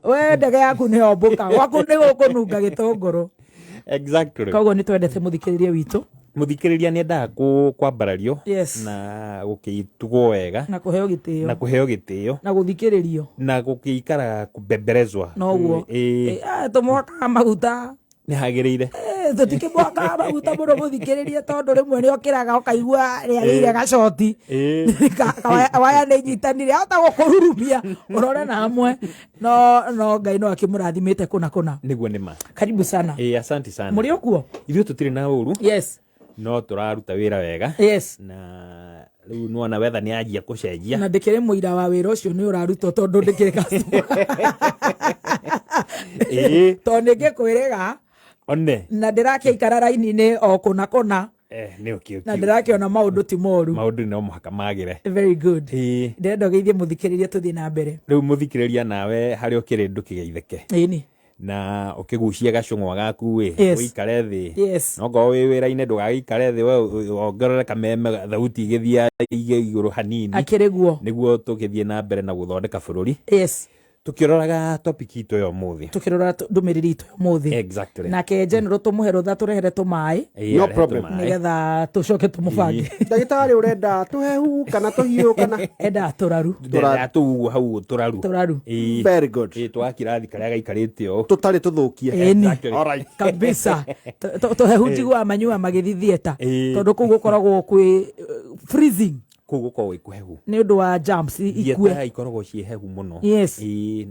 We ndege yaku nĩ yombũka, gwaku nĩ gũkũnunga gĩtũngũrũ. Koguo nĩ twendete mũthikĩrĩria witũ. Mũthikĩrĩria nĩ endaga kwambarario na gũkĩtugwo wega na kũheo gĩtĩo, na kũheo gĩtĩo, na gũthikĩrĩrio, na gũkĩikaraga kũbemberezwa. Noguo. Tũmwakaga maguta. Nĩ hagĩrĩire. Tũtikĩmwakaga maguta mũno mũthikĩrĩrie, tondũ rĩmwe nĩ okĩraga ũkaigua rĩagĩire gacoti. Waya nĩ inyitanire, ahota gũkũrurumia ũrore na hamwe, no Ngai no akĩmũrathimĩte kũna kũna. Nĩguo nĩ ma. Karibu sana. Asante sana. Mũrĩ okuo? Ithuĩ tũtirĩ na ũru. No tũraruta wĩra wega. Na rĩu nĩwona wetha nĩ yanjia kũcenjia. Na ndĩkĩrĩ mũira wa wĩra ũcio nĩ ũrarutwo, tondũ ndĩkĩrĩ customer. Tondũ nĩ ngĩkwĩrĩga One. na ndĩrakĩikara raini-inĩ o kũna kũna. Nĩ ũkĩ. Na ndĩrakĩona maũndũ ti moru. Maũndũ no mũhaka magĩre. Very good. Ndĩrenda ũgeithie mũthikĩrĩria tũthiĩ na mbere. Rĩu mũthikĩrĩria, nawe harĩa ũkĩrĩ ndũkĩgeithĩke. Ĩni. Na ũkĩgucie gacũng'wa gaku ĩ, ũikare thĩ. Nokorwo wĩ wĩra-inĩ, ndũgagĩikare thĩ, we wongerere kameme, thauti ĩgĩthiĩ igũrũ hanini. Akĩrĩ guo. Nĩguo tũgĩthiĩ na mbere na gũthondeka bũrũri. Tũkĩroraga topic itũ ya ũmũthĩ. Tũkĩrora ndũmĩrĩri itũ ya ũmũthĩ. Nake General tũmũhe rũtha tũrehere tũmaĩ. No arehe problem. tũmaĩ. Nĩgetha tũcoke tũmũbange. Ndagĩtarĩ, ũrenda tũhehu kana tũhiũ kana? Endaga tũraru. Ndĩrenda tũu ũguo hau tũraru. Tũraru. Very good. Twa kirathi karĩa gaikarĩte ũũ. Tũtarĩ tũthũkie. Ĩni. All right. Kabisa. Tũhehu njiguaga manyua magĩthiĩ theatre. Tondũ kũu gũkoragwo kwĩ freezing. Kũu gũkoragwo gwĩ kũhehu. Nĩ ũndũ wa germs ikue. Theatre ikoragwo ciĩ hehu mũno.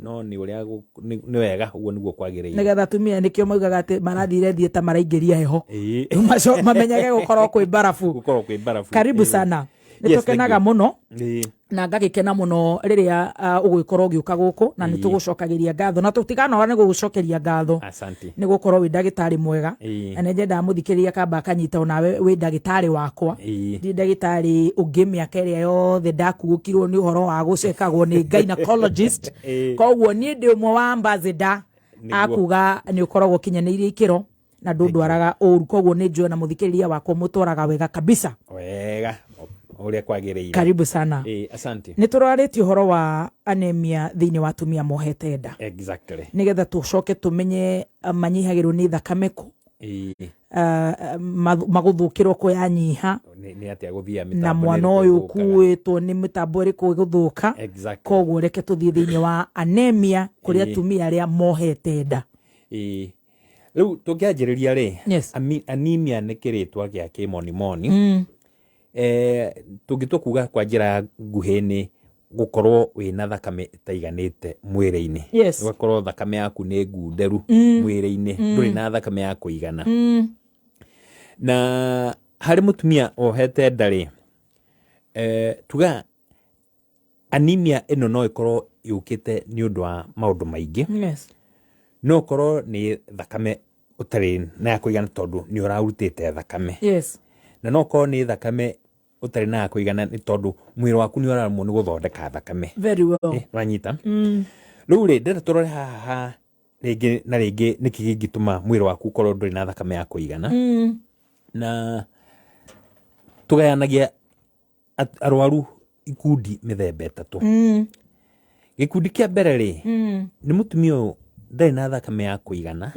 No nĩ ũrĩa nĩ wega, ũguo nĩguo kwagĩrĩire. Nĩgetha atumia nĩkĩo maugaga atĩ marathire theatre maraingĩria heho. Mamenyage gũkorwo kwĩ barabu. Gũkorwo kwĩ barabu. Karibu sana. Nĩ Yes, thank tũkenaga you. mũno na ngagĩkena mũno rĩrĩa ũgũgĩkorwo ũgĩũka gũkũ, na nĩ tũgũcokagĩria ngatho na tũtiganoga nĩ gũgũcokeria ngatho. Asante. Nĩ gũkorwo wĩ ndagĩtarĩ mwega. Na nĩ nyendaga mũthikĩrĩria kamba akanyita onawe wĩ ndagĩtarĩ wakwa. Ndi ndagĩtarĩ ũngĩ mĩaka ĩrĩa yothe ndakuũkirwo nĩ ũhoro wa gũcekagwo nĩ gynecologist. Koguo niĩ ndĩ ũmwe wa ambassador akuga nĩ ũkoragwo ũkinyanĩirie ikĩro na ndũndwaraga ũru, koguo nĩ njũĩ na mũthikĩrĩria wakwa mũtwaraga wega kabisa. Wega ũrĩa kwagĩrĩire. Karibu sana. Asante. Nĩ tũrarĩtie ũhoro wa anemia thĩinĩ wa atumia mohete nda. Nĩgetha tũcoke tũmenye manyihagĩrwo nĩ thakame kũ, magũthũkĩrwo kũ yanyiha, Nĩ atĩa gũthiaga na mĩtambo nĩ mwana ĩrĩkũ ũyũ ĩthũkaga. ũkuĩtwo nĩ mĩtambo ĩrĩkũ ĩgũthũka. Koguo reke tũthiĩ thĩinĩ wa anemia kũrĩ atumia arĩa mohete nda. Rĩu tũngĩanjĩrĩria rĩ, anemia nĩ kĩrĩtwa gĩa kĩmonimoni. Tũngĩtua kuga kwa njĩra ya nguhĩ nĩ gũkorwo wĩna thakame ĩtaiganĩte mwĩrĩ-inĩ. Ũgakorwo thakame yaku nĩ ngunderu mwĩrĩ-inĩ, ndũrĩ na thakame ya kũigana. Na harĩ mũtumia wohete nda rĩ, tuga anemia ĩno no ĩkorwo yũkĩte nĩ ũndũ wa maũndũ maingĩ. No ũkorwo nĩ thakame ũtarĩ na ya kũigana tondũ nĩ ũrarutĩte thakame. Na no ũkorwo nĩ thakame ũtarĩ na ya kũigana nĩ tondũ mwĩrĩ waku nĩ ũraremwo nĩ gũthondeka thakame. Very well. Wanyita? Rĩu rĩ, ndĩrenda tũrore haha rĩngĩ na rĩngĩ nĩkĩ kĩngĩtũma mwĩrĩ waku ũkorwo ndũrĩ na thakame ya kũigana. Na tũgayanagia arwaru ikundi mĩthemba ĩtatũ. Gĩkundi kĩa mbere rĩ, nĩ mũtumia ũyũ ndarĩ na thakame ya kũigana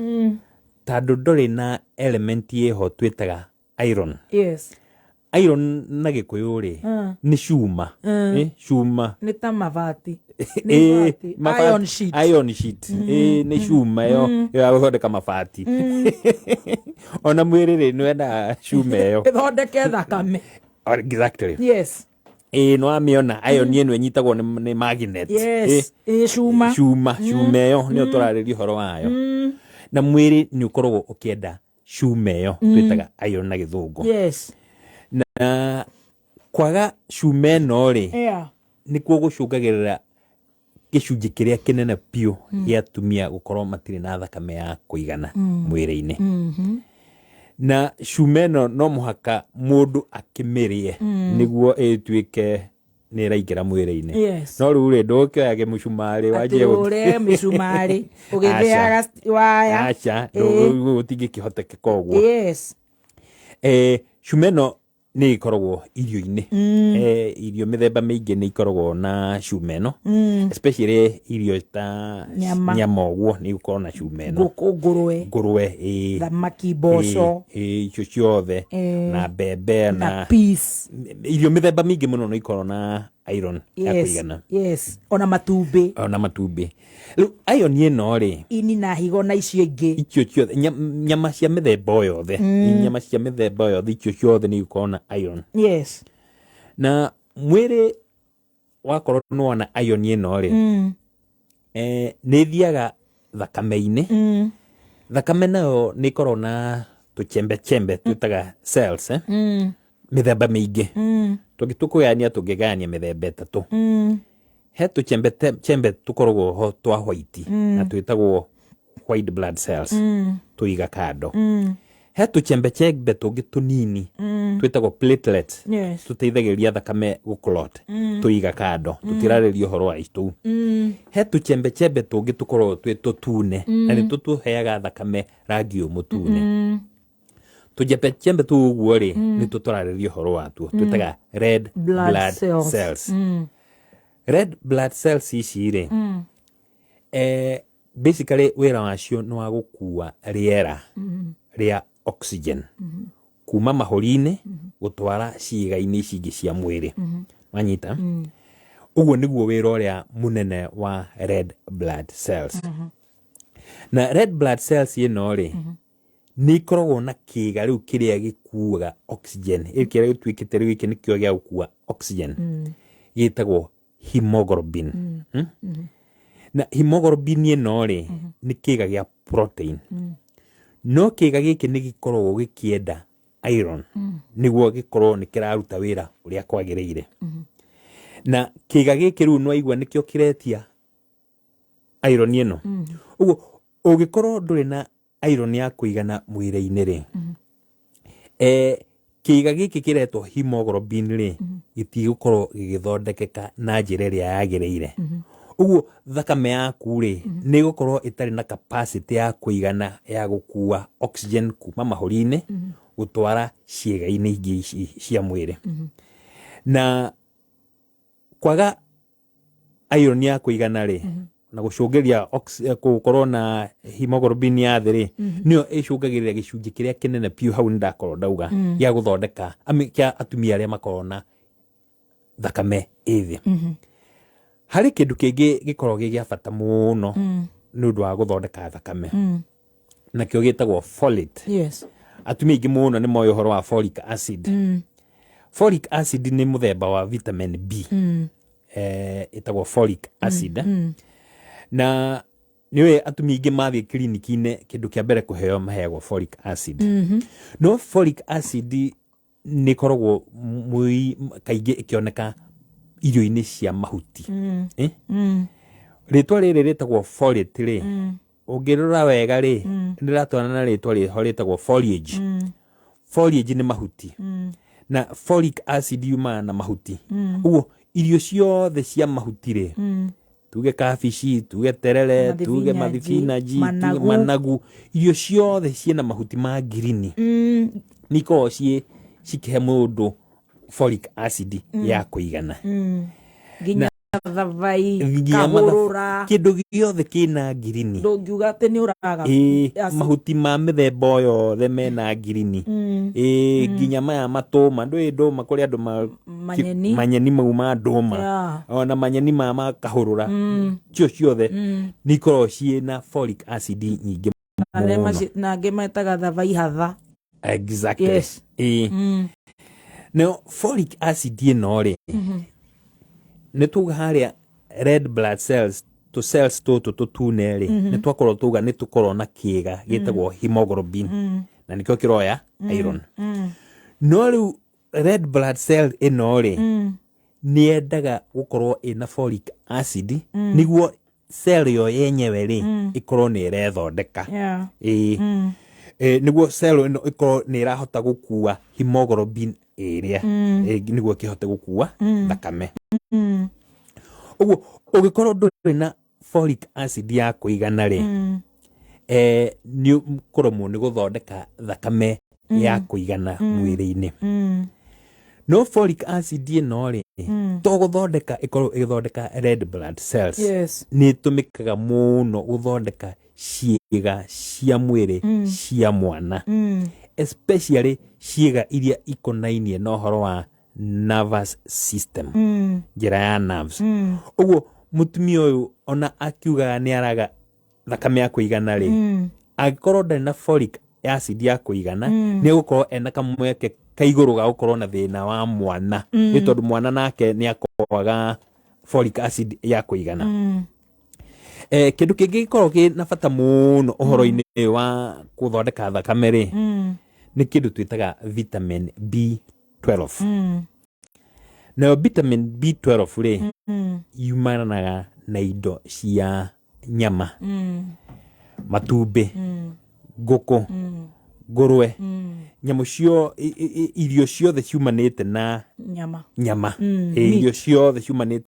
tondũ ndũrĩ na element ĩho twĩtaga iron. Iron na Gĩkũyũ rĩ, nĩ cuma. Cuma. Nĩ ta mabati. Nĩ ibati. Mabati. Iron sheet. Iron sheet. Nĩ cuma ĩyo ya gũthondeka mabati. Ona mwĩrĩ rĩ, nĩ wendaga cuma ĩyo. Ĩthondeke thakame. Nĩ wamĩona iron ĩno ĩnyitagwo nĩ magnet. Ĩ cuma. Cuma ĩyo nĩyo tũrarĩria ũhoro wayo. Na mwĩrĩ nĩ ũkoragwo ũkĩenda cuma ĩyo twĩtaga iron na Gĩthũngũ. Na kwaga cuma ĩno rĩ, nĩkuo gũcũngagĩrĩra gĩcunjĩ kĩrĩa kĩnene biũ gĩa atumia gũkorwo matirĩ na thakame ya kũigana mwĩrĩ-inĩ. Na cuma ĩno no mũhaka mũndũ akĩmĩrĩe nĩguo ĩtuĩke nĩ ĩraingĩra mwĩrĩ-inĩ. No rĩu rĩ, ndũgũkĩoya kĩmũcumarĩ wanjie Atĩ ũrĩe mĩcumarĩ ũgĩthĩaga waya. Aca, gũtingĩkĩhotekeka ũguo. Cuma ĩno Nĩ ĩkoragwo irio-inĩ. Irio mĩthemba mĩingĩ nĩ ikoragwo na cuma ĩno, especially irio ta Nyama. Nyama ũguo nĩ igũkorwo na cuma ĩno. Ngũkũ, ngũrwe. Ngũrwe, ĩĩ. Thamaki, mboco. Ĩĩ, icio ciothe na mbembe na na peas. Irio mĩthemba mĩingĩ mũno nĩ ikoragwo na iron ya kũigana. Yes, ona matumbĩ. Ona matumbĩ. Rĩu iron ĩno rĩ, ini na higo na icio ingĩ. Icio ciothe, nyama cia mĩthemba o yothe, nyama cia mĩthemba o yothe, icio ciothe nĩ igũkorwo na iron. Na mwĩrĩ wakorwo nĩ wona iron ĩno rĩ, nĩ ĩthiaga thakame-inĩ. Thakame nayo nĩ ĩkoragwo na tũchembe chembe twĩtaga cells, mĩthemba mĩingĩ. Tũngĩtũkũgayania, tũngĩgayania mĩthemba ĩtatũ. He tũchembe chembe tũkoragwo ho twa white, na twĩtagwo white blood cells, tũiga kando. He tũchembe chembe tũngĩ tũnini twĩtagwo platelets, tũteithagĩrĩria thakame gũclot, tũiga kando, tũtirarĩria ũhoro wa tũu. He tũchembe chembe tũngĩ tũkoragwo twĩ tũtune, na nĩ tũtũheaga thakame rangi ũyũ mũtune. Tũchembe chembe tũu ũguo rĩ, nĩ tũtũrarĩria ũhoro watuo, twĩtaga red blood blood cells. Cells. Red blood cells ici rĩ, basically wĩra wacio nĩ wa gũkua rĩera rĩa oxygen kuma mahũri-inĩ gũtwara ciĩga-inĩ ici ingĩ cia mwĩrĩ. Wanyita? Ũguo nĩguo wĩra ũrĩa mũnene wa red blood cells. Na red blood cells ĩno rĩ, nĩ ikoragwo na kĩga rĩu kĩrĩa gĩkuaga oxygen, kĩrĩa gĩtuĩkĩte rĩu gĩkĩ nĩkĩo gĩa gũkua oxygen, gĩtagwo hemoglobin. Na hemoglobin ĩno rĩ, nĩ kĩga gĩa protein, no kĩga gĩkĩ nĩ gĩkoragwo gĩkĩenda iron nĩguo gĩkorwo nĩ kĩraruta wĩra ũrĩa kwagĩrĩire. Na kĩga gĩkĩ rĩu nĩwaigua nĩkĩo kĩretia iron ĩno. Ũguo ũngĩkorwo ndũrĩ na iron ya kũigana mwĩrĩ-inĩ rĩ, kĩga gĩkĩ kĩretwo hemoglobin rĩ, gĩtigũkorwo gĩgĩthondekeka na njĩra ĩrĩa yagĩrĩire. Ũguo thakame yaku rĩ, nĩ ĩgũkorwo ĩtarĩ na capacity ya kũigana ya gũkua oxygen kuma mahũri-inĩ gũtwara ciĩga-inĩ ingĩ ici cia mwĩrĩ. Na kwaga iron ya kũigana rĩ, na gũcũngĩria gũkorwo na hemoglobin ya thĩ rĩ, nĩyo ĩcũngagĩrĩria gĩcunjĩ kĩrĩa kĩnene biũ hau nĩndakorwo ndauga gĩa gũthondeka kĩa atumia arĩa makoragwo na thakame ĩ thĩ. Harĩ kĩndũ kĩngĩ gĩkoragwo gĩ gĩa bata mũno nĩ ũndũ wa gũthondeka thakame, nakĩo gĩtagwo folate. Atumia aingĩ mũno nĩ moĩ ũhoro wa folic acid. Folic acid nĩ mũthemba wa vitamin B, ĩtagwo folic acid. Na nĩũĩ atumia aingĩ mathiĩ kiriniki-inĩ, kĩndũ kĩa mbere kũheo maheagwo folic acid. No folic acid nĩ ĩkoragwo kaingĩ ĩkĩoneka irio-inĩ cia mahuti. Rĩtwa rĩrĩ rĩtagwo folate rĩ, ũngĩrora wega rĩ, nĩ rĩratwarana na rĩtwa rĩho rĩtagwo foliage. Foliage nĩ mahuti, na folic acid yumaga na mahuti. Ũguo irio ciothe cia mahuti rĩ, tuge kabici, tuge terere, tuge mathibinaji, mathibinaji, tuge managu. Managu, irio ciothe ciĩna mahuti ma ngirini nĩ ikoragwo cikĩhe mũndũ folic acid ya kũigana. Nginya thabai, Nginya kahũrũra. Kĩndũ gĩothe kĩna ngirini. Ndũngiuga atĩ nĩ ũraga Ĩĩ, acid. Mahuti ma mĩthemba o yothe mena ngirini. Ĩĩ, nginya maya matũma, ndũĩ ndũma, kũrĩ andũ ma manyeni. Manyeni mau ma ndũma, ona manyeni ma makahũrũra, cio ciothe nĩ ikoragwo ciĩna folic acid nyingĩ Na nĩ mũno. Na angĩ metaga thabai hatha. Exactly. Ĩĩ. Nayo folic acid ĩno rĩ, nĩ tuga harĩa red blood cells, tũ cells tũtũ tũtune rĩ, nĩ twakorwo tuga nĩ tũkorwo na kĩga gĩtagwo hemoglobin, na nĩkĩo kĩroya iron. No rĩu red blood cell ĩno rĩ, nĩ yendaga gũkorwo ĩna folic acid nĩguo cell yo yenyewe rĩ, ĩkorwo nĩ ĩrethondeka. Ĩĩ. Nĩguo cell ĩno ĩkorwo nĩ ĩrahota gũkua hemoglobin ĩrĩa, nĩguo ĩkĩhote gũkua thakame. Ũguo ũngĩkorwo ndũrĩ na folic acid ya kũigana rĩ, nĩ ũkũremwo nĩ gũthondeka thakame ya kũigana mwĩrĩ-inĩ. No folic acid ĩno rĩ, to gũthondeka ĩkorwo ĩgĩthondeka red blood cells, nĩ ĩtũmĩkaga mũno gũthondeka ciĩga cia mwĩrĩ cia mwana, especially ciĩga iria ikonainie na ũhoro wa nervous system, njĩra ya nerves. Ũguo mũtumia ũyũ ona akiugaga nĩ araga thakame ya kũigana rĩ, angĩkorwo ndarĩ na folic acid ya kũigana, nĩ egũkorwo ena kamweke ka igũrũ ga gũkorwo na thĩna wa mwana, nĩ tondũ mwana nake nĩ akwaga folic acid ya kũigana. Kĩndũ kĩngĩ gĩkoragwo kĩ na bata mũno ũhoro-inĩ wa gũthondeka thakame rĩ, nĩ kĩndũ twĩtaga vitamin B12. Nayo vitamin B12 rĩ, yumanaga na indo cia nyama, matumbĩ, ngũkũ, ngũrwe, nyamũ cio, irio ciothe ciumanĩte na nyama. Nyama. Irio ciothe ciumanĩte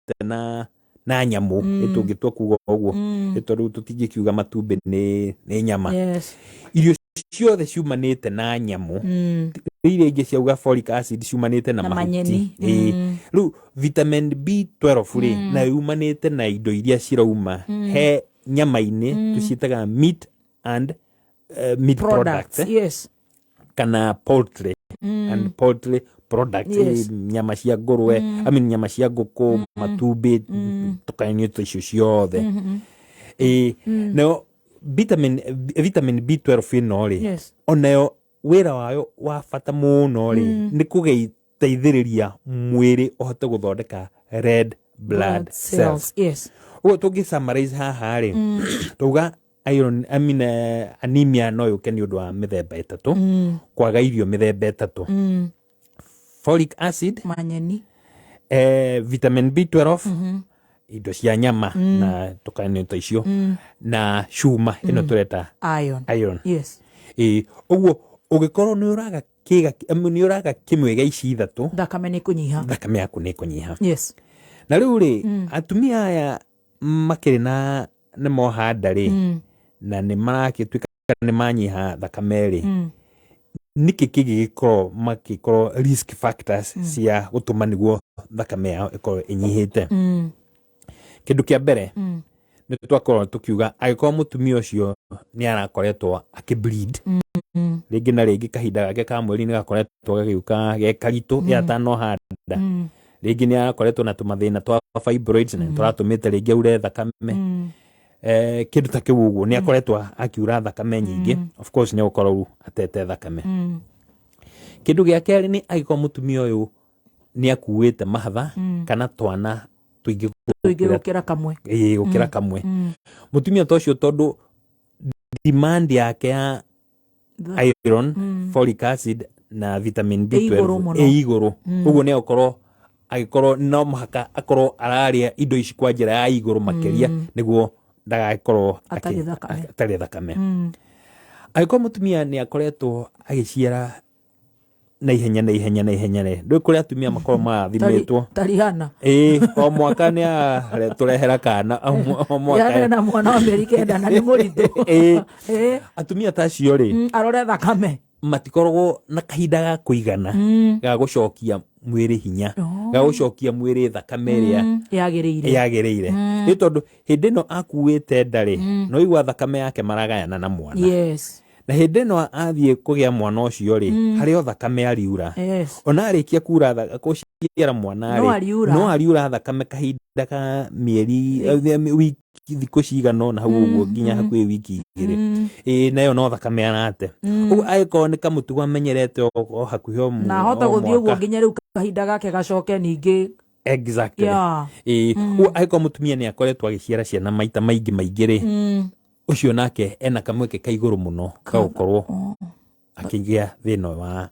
na nyamũ, nĩ tũngĩtua kuga ũguo, nĩ tondũ tũtingĩkiuga matumbĩ nĩ nyama. Irio ciothe ciumanĩte na nyamũ, iria ingĩ ciauga folic acid ciumanĩte na Na mahuti. manyeni. Rĩu vitamin B12 rĩ, nayo yumanĩte na indo iria cirauma he nyama-inĩ, tũciĩtaga meat and meat products, products, kana poultry and poultry products. Nyama cia ngũrwe, I mean, nyama cia ngũkũ, matumbĩ, tũkainio ta icio ciothe. Nayo vitamin B12 ĩno rĩ, onayo wĩra wayo wa bata mũno rĩ, nĩ kũgeiteithĩrĩria mwĩrĩ ũhote gũthondeka red blood cells. Ũguo tũngĩ summarize haha rĩ, tauga iron, I mean, anemia no yũke nĩ ũndũ wa mĩthemba 3, kwaga irio mĩthemba 3: folic acid, manyeni, vitamin B12, indo cia nyama na tũkanio ta icio, na cuma ĩno tũreta iron. Iron. Ũguo ũngĩkorwo nĩ ũraga kĩga, nĩ ũraga kĩmwe gĩa ici ithatũ, thakame nĩ kũnyiha. Thakame yaku nĩ ĩkũnyiha. Na rĩu rĩ, atumia aya makĩrĩ na nĩ moha nda rĩ, na nĩ maragĩtuĩka nĩ manyiha thakame rĩ, nĩkĩ kĩngĩgĩkorwo makĩkorwo risk factors cia gũtũma nĩguo thakame yao ĩkorwo ĩnyihĩte? Kĩndũ kĩa mbere, nĩ twakorwo tũkiuga angĩkorwo mũtumia ũcio nĩ arakoretwo akĩ bleed rĩngĩ na rĩngĩ, kahinda gake ka mweri nĩ gakoretwo gagĩũka ge karitũ mm. atanoha nda, rĩngĩ nĩ arakoretwo na tũmathĩna twa fibroids na nĩ tũratũmĩte rĩngĩ aure thakame, kĩndũ ta kĩu ũguo, nĩ akoretwo akiura thakame nyingĩ, of course nĩ egũkorwo rĩu atete thakame. Kĩndũ gĩa kerĩ nĩ angĩkorwo mũtumia ũyũ nĩ akuĩte mahatha kana twana tũingĩ tũingĩ gũkĩra kamwe. Ĩĩ, gũkĩra kamwe. Mũtumia ta ũcio, tondũ demand yake ya iron, folic acid na vitamin Ĩ igũrũ B12 mũno. ĩ igũrũ, ũguo nĩ egũkorwo agĩkorwo no mũhaka akorwo ararĩa indo ici kwa njĩra ya igũrũ makĩria nĩguo ndagagĩkorwo Atarĩ thakame. Atarĩ thakame. Angĩkorwo mũtumia nĩ akoretwo agĩciara na ihenya na ihenya na ihenya rĩ, ndũĩ kũrĩ atumia makorwo marathimĩtwo. Tarihana. Ĩĩ, o mwaka nĩ tũrehera kana o mwaka. Rihanna na mwana wa mĩeri 9 na nĩ mũritũ. Atumia ta acio rĩ, Arore thakame. Matikoragwo na kahinda ga kũigana ga gũcokia mwĩrĩ hinya, ga gũcokia mwĩrĩ thakame ĩrĩa yagĩrĩire. Yagĩrĩire, nĩ tondũ hĩndĩ ĩno akuĩte nda rĩ, no igua thakame yake maragayana na mwana, na hĩndĩ ĩno athiĩ kũgĩa mwana ũcio rĩ, harĩ o thakame ariura. Ona arĩkia kura gũciara mwana No rĩ, ariura. No ariura thakame kahinda ka mĩeri, wiki, thikũ cigana ũna hau ũguo, nginya hakuhĩ wiki 2. Ĩĩ, nayo no thakame arate. Ũguo angĩkorwo nĩ kamũtugo amenyerete o hakuhĩ o na ahota o gũthiĩ ũguo mwaka. Nginya rĩu kahinda gake gacoke ningĩ. Exactly. Ĩĩ, ũguo angĩkorwo mũtumia nĩ akoretwo agĩciara ciana maita maingĩ maingĩ rĩ, ũcio nake ena kamweke ka igũrũ mũno ga gũkorwo akĩgĩa thĩna ũyũ wa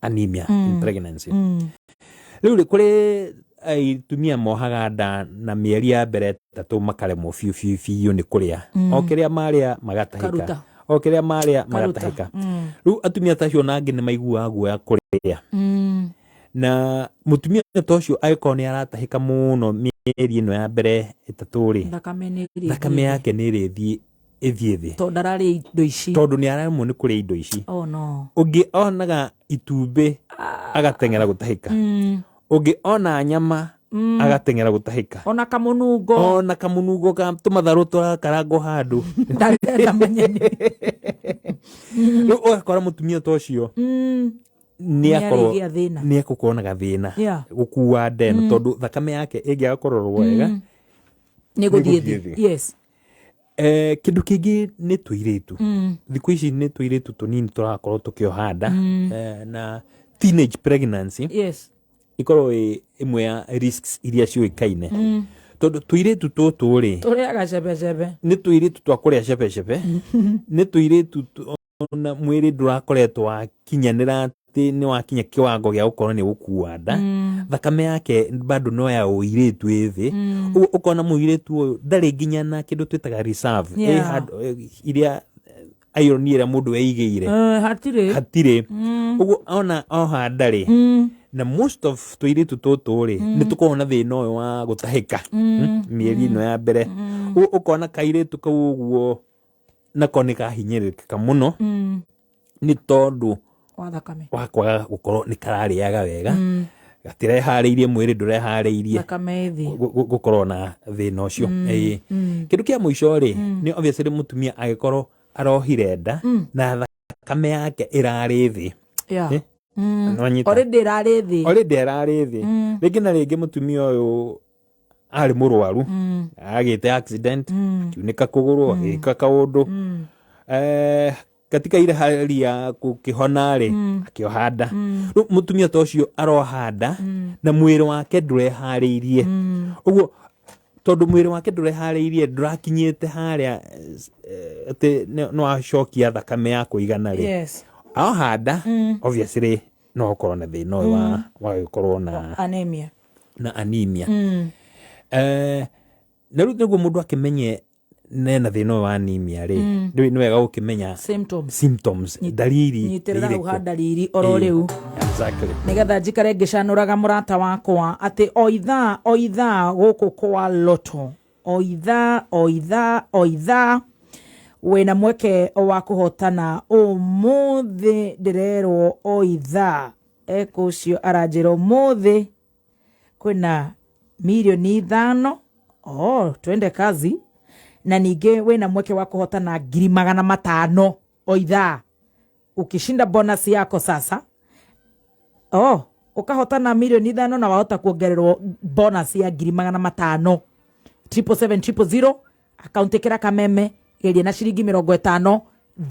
anemia in pregnancy. Rĩu rĩ, kũrĩ atumia mohaga nda na mĩeri ya mbere 3 makaremwo biũ biũ biũ nĩ kũrĩa, o kĩrĩa marĩa magatahĩka, Karuta. o kĩrĩa marĩa Karuta. magatahĩka. Rĩu atumia ta acio ona angĩ nĩ maiguaga guoya kũrĩa, na mũtumia ta ũcio angĩkorwo nĩ aratahĩka mũno mĩeri ĩno ya mbere 3 rĩ, thakame nĩ ĩrĩthiĩ. Thakame yake nĩ ĩrĩthiĩ. Ĩthiĩ thĩ. Tondũ ndararĩa indo ici. Tondũ nĩ araremwo nĩ kũrĩa indo ici. Oh no. Ũngĩ onaga itumbĩ agateng'era gũtahĩka, ũngĩ ona nyama agateng'era gũtahĩka. Ona kamũnungo. Ona kamũnungo ka tũmatharũ tũrakarangwo handũ. Ndarenda manyeni. Rĩu ũgakora mũtumia ta ũcio nĩ akorwo Nĩarĩgĩa thĩna. Nĩ egũkorwo na gathĩna gũkua nda ĩno, tondũ thakame yake ĩngĩaga kũrorwo wega, nĩ gũthiĩ nĩgũthiĩ thĩ. thĩ. Kĩndũ kĩngĩ nĩ tũirĩtu. Thikũ ici nĩ tũirĩtu tũnini tũrakorwo tũkĩoha nda, na teenage pregnancy ĩkorwo ĩ ĩmwe ya risks iria ciũĩkaine, tondũ tũirĩtu tũtũ rĩ, Tũrĩaga cebecebe. Nĩ tũirĩtu twa kũrĩa cebecebe, nĩ tũirĩtu ona mwĩrĩ ndũrakoretwo wakinyanĩra atĩ nĩ wakinya kĩwango gĩa gũkorwo nĩ gũkua nda. Thakame yake bado no ya ũirĩtu ĩ thĩ. Ũguo ũkona mũirĩtu ũyũ ndarĩ nginya na kĩndũ twĩtaga reserve ĩ handũ, iria iron ĩrĩa mũndũ eigĩire. Hatirĩ. Hatirĩ. Ũguo ona oha ndarĩ na most of tũirĩtu tũtũ rĩ, nĩ tũkoragwo na thĩna ũyũ wa gũtahĩka mĩeri ĩno ya mbere. Ũguo ũkona kairĩtu kau ũguo nako nĩ kahinyĩrĩrĩka mũno nĩ tondũ wa thakame, wa kwaga gũkorwo nĩ kararĩaga wega, gatireharĩirie, mwĩrĩ ndũreharĩirie thakame ĩ thĩ. Gũkorwo na thĩna ũcio. Ĩĩ. Kĩndũ kĩa mũico rĩ, nĩ obviously mũtumia angĩkorwo arohire nda na thakame yake ĩrarĩ thĩ. Nĩwanyita? Already ĩrarĩ thĩ. Already ĩrarĩ thĩ. Rĩngĩ na rĩngĩ mũtumia ũyũ arĩ mũrwaru, agĩte accident, akiunĩka kũgũrũ, agĩka kaũndũ, katika ile hali ya gũkĩhona rĩ, akĩoha nda. Rĩu mũtumia ta ũcio aroha nda na mwĩrĩ wake ndũreharĩirie. Ũguo tondũ mwĩrĩ wake ndũreharĩirie, ndũrakinyĩte harĩa atĩ no acokia thakame ya kũigana rĩ, aoha nda, obviously no ũkorwo na thĩna ũyũ wa gũkorwo na anemia. Na anemia. Na rĩu nĩguo mũndũ akĩmenye nena thĩna ũyũ wa anemia rĩ, rĩu nĩ wega gũkĩmenya symptoms. Symptoms, ndariri. Nyitĩrĩra hau ha nĩ irĩkũ. Ndariri oro rĩu, nĩgetha njikare ngĩcanũraga mũrata wakwa atĩ o ithaa o ithaa gũkũ kwa Loto, o ithaa o ithaa o ithaa wĩna mweke wa kũhotana. Ũmũthĩ ndĩrerwo o ithaa eko ũcio aranjĩra ũmũthĩ kwĩna 5 mirioni. Oh, twende kazi. Na ningĩ wĩna mweke wa kũhotana 500,000 o ithaa ukishinda bonus yako sasa. Oh, ukahotana 5 mirioni na wahota kuongererwo bonus ya 500,000. 777 000, akaunti kĩra kameme, geria na ciringi 50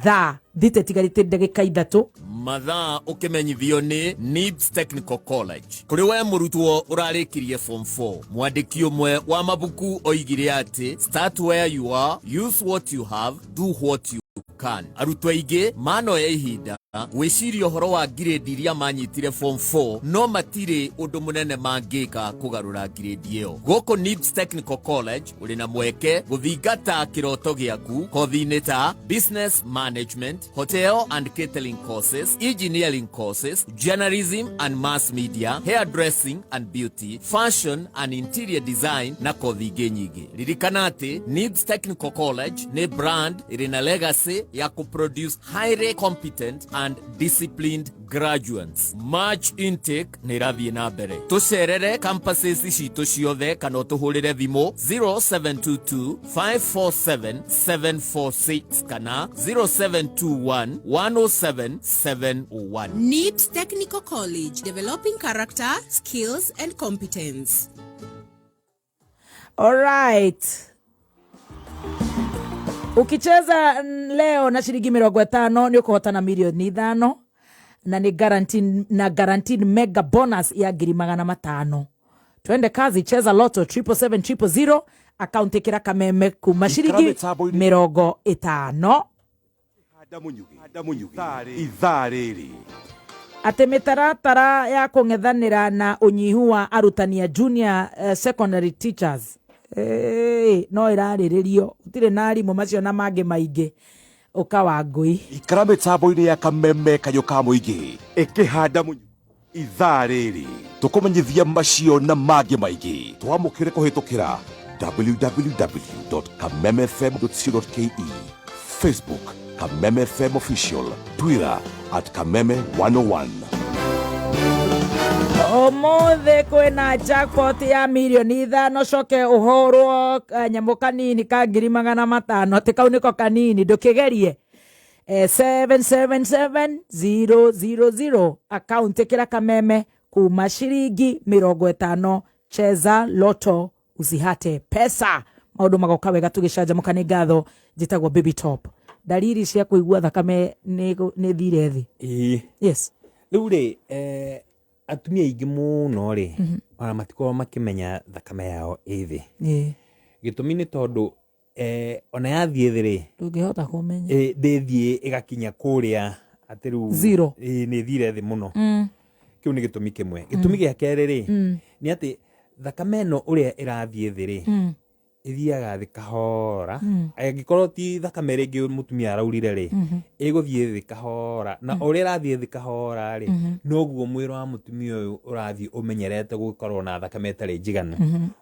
thaa thita itigarĩte ndagĩka 3. Mathaa ũkĩmenyithio nĩ NIBS Technical College. Kũrĩ we mũrutwo ũrarĩkirie form 4, mwandĩki ũmwe wa mabuku oigire atĩ "Start where you are, use what you have, do what you can." Arutwo aingĩ manoya ihinda gwĩciria ũhoro wa ngirĩndi iria manyitire form 4, no matirĩ ũndũ mũnene mangĩka kũgarũra ngirĩndi ĩyo. Gũkũ NIBS Technical College ũrĩ na mweke gũthingata kĩroto gĩaku kothi-inĩ ta business management, hotel and catering courses, engineering courses, journalism and mass media, hairdressing and beauty, fashion and interior design na kothi ingĩ nyingĩ. Ririkana atĩ NIBS Technical College nĩ brand ĩrĩ na legacy ya kũproduce highly competent and disciplined graduates. March intake nĩ ĩrathiĩ na mbere. Tũcerere campuses citũ ciothe kana ũtũhũrĩre thimũ 0722 547 746 kana 0721 107 701. NIBS Technical College, developing character, skills, and competence. Alright. Ukicheza leo na ciringi 50 nĩ ũkũhotana 5 mirioni na nĩ guaranteed, na guaranteed mega bonus ya 500,000. Twende kazi, cheza Loto 777 000, akaunti kĩra kameme, kuma ciringi mĩtambo-inĩ- 50. Ithaa rĩrĩ Atĩ mĩtaratara ya kũng'ethanĩra na ũnyihu wa arutani a junior secondary teachers, hey, no ĩrarĩrĩrio. Gũtirĩ na arimũ macio na mangĩ maingĩ. Ũka wa ngũi. Ikara mĩtambo-inĩ ya Kameme, kayũ ka mũingĩ, ĩkĩhanda mũnyugĩ. Ithaa rĩrĩ tũkũmenyithia macio na mangĩ maingĩ. Twamũkĩre kũhĩtũkĩra www.kamemefm.co.ke. Facebook Kameme FM Official, Twitter at Kameme 101. Umuthi kwina jackpot ya mirioni 5, coke uhurwo kanyamũ kanini ka 500,000. Atä kau nĩko kanini, ndũkĩgerie. 777000 account, ĩkĩra Kameme kuma ciringi 50. Cheza Lotto usihate pesa, maũndũ magoka wega. Tũgĩcanjamũka nĩ ngatho. Njĩtagwo Baby Top. Ndariri cia kũigua thakame nĩ thire thĩ. Ĩĩ. Yes. Rĩu rĩ, atumia aingĩ mũno rĩ, ona matikoragwo makĩmenya thakame yao ĩ thĩ. Gĩtũmi nĩ tondũ ona yathiĩ thĩ rĩ, Ndũngĩhota kũmenya. Ndĩthiĩ ĩgakinya kũrĩa atĩ rĩu Zero. Nĩ ĩthire thĩ mũno. Kĩu nĩ gĩtũmi kĩmwe. Gĩtũmi gĩa kerĩ rĩ, nĩ atĩ thakame ĩno ũrĩa ĩrathiĩ thĩ rĩ, ĩthiaga thĩ kahora. Angĩkorwo ti thakame rĩngĩ mũtumia araurire rĩ, ĩgũthiĩ thĩ kahora, na ũrĩa ĩrathiĩ thĩ kahora rĩ, noguo mwĩrĩ wa mũtumia ũyũ ũrathiĩ ũmenyerete gũkorwo na thakame ĩtarĩ njiganu.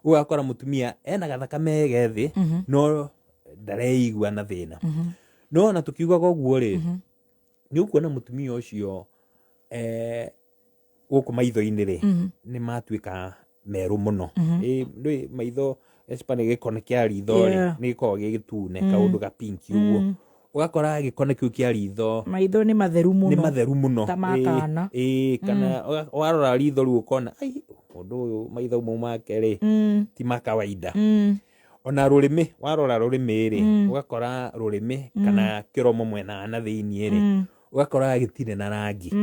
Ũgakora mũtumia ena gathakame ge thĩ, no ndareigua na thĩna. No ona tũkiugaga ũguo rĩ, nĩ ũkuona mũtumia ũcio gũkũ maitho-inĩ rĩ, nĩ matuĩka merũ mũno. Ndũĩ maitho especially gĩkone kĩa ritho rĩ, nĩ gĩkoragwo gĩ gĩtune, kaũndũ ga pink ũguo. Ũgakora gĩkone kĩu kĩa ritho Maitho nĩ matheru mũno. Nĩ matheru mũno. Ta ma kana. Ĩĩ, kana warora ritho rĩu ũkona ai mũndũ ũyũ maitho mau make rĩ, ti ma kawaida. Ona rũrĩmĩ, warora rũrĩmĩ rĩ, ũgakora rũrĩmĩ kana kĩromo mwena wa na thĩiniĩ rĩ, ũgakora gĩtirĩ na rangi.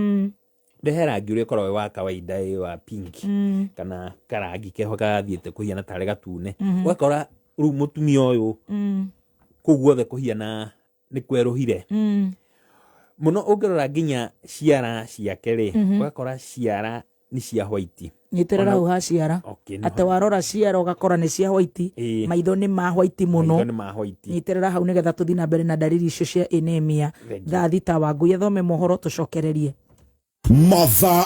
Ndehe rangi ũrĩa ũkoragwo wĩ wa kawaida, ĩ wa pink, kana karangi keho karathiĩte kũhiana tarĩ gatune. Ũgakora rĩu mũtumia ũyũ kũu guothe kũhiana nĩ kwerũhire mũno. Ũngĩrora nginya ciara ciake rĩ, ũgakora ciara nĩ cia white. Nyitĩrĩra hau ha ciara. Okay, Atĩ warora ciara ũgakora nĩ cia white. Maitho nĩ ma white mũno. Maitho nĩ ma white. Nyitĩrĩra hau nĩgetha tũthiĩ na mbere na ndariri icio cia anemia. Thank you. Thaa 6 Wangui athome mohoro, tũcokererie. Mathaa.